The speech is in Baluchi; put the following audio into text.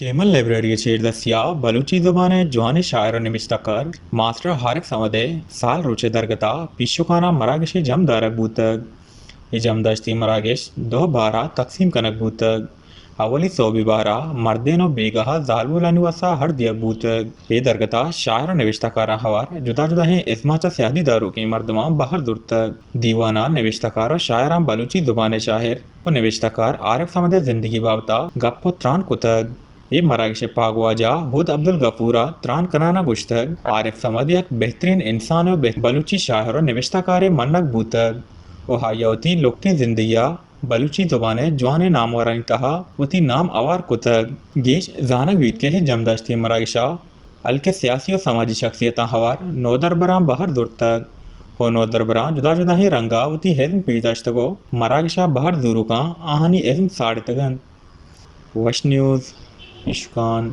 کیمل لائبریری ءِ چیردستی ءَ بلوچی زبان ءِ جوانیں شاعر ءُ نبشتہ کار ماسٹر عارف صمد ءِ سال روچ ءِ درگت ءَ پیشکاناں مراگشے جم دارگ بوتگ۔ اے جم داشتی مراگش دو بار ءَ تقسیم کنگ بوتگ۔ اولی سوبی بار ءَ مردین ءُ بیگاہ زالبولانی واستا ہر دیگ بوتگ۔ اے درگت ءَ شاعر ءُ نبشتہ کاراں ہوار جدا جدائیں ازماں چہ سیادی داروکیں مردماں بہر زرتگ۔ دیوان ءَ نبشتہ کار ءُ شاعراں بلوچی زبان ءِ شاعر ءُ نبشتہ کار عارف صمد ءِ زندگی بابت ءَ گپ ءُ تران کتگ۔ اے مراگش ءِ پاگواجہ ہود عبدالغفور ءَ تران کنان ءَ گوشتگ، عارف صمد یک بہترین انسان ءُ بہ-، بلوچی شاعر ءُ نبشتہ کارے منگ بوتگ ءُ آئی ءَ وتی لکیں زندگی ءَ بلوچی زبان ءِ جوانیں نامورانی تہا وتی نام ہوار کتگ۔ گیش زانگ بیت کہ اے جمداشتی مراگش ءَ ہلک ءِ سیاسی ءُ سماجی شخصیتاں ہوار نودربراں بہر زرتگ ءُ نودربراں جدا جدائیں رنگ ءَ وتی ازم پیش داشتگ ءُ مراگش ءَ بہر زوروکاں آہانی ازم ساڑتگ انت۔ وش نیوز، اشکان۔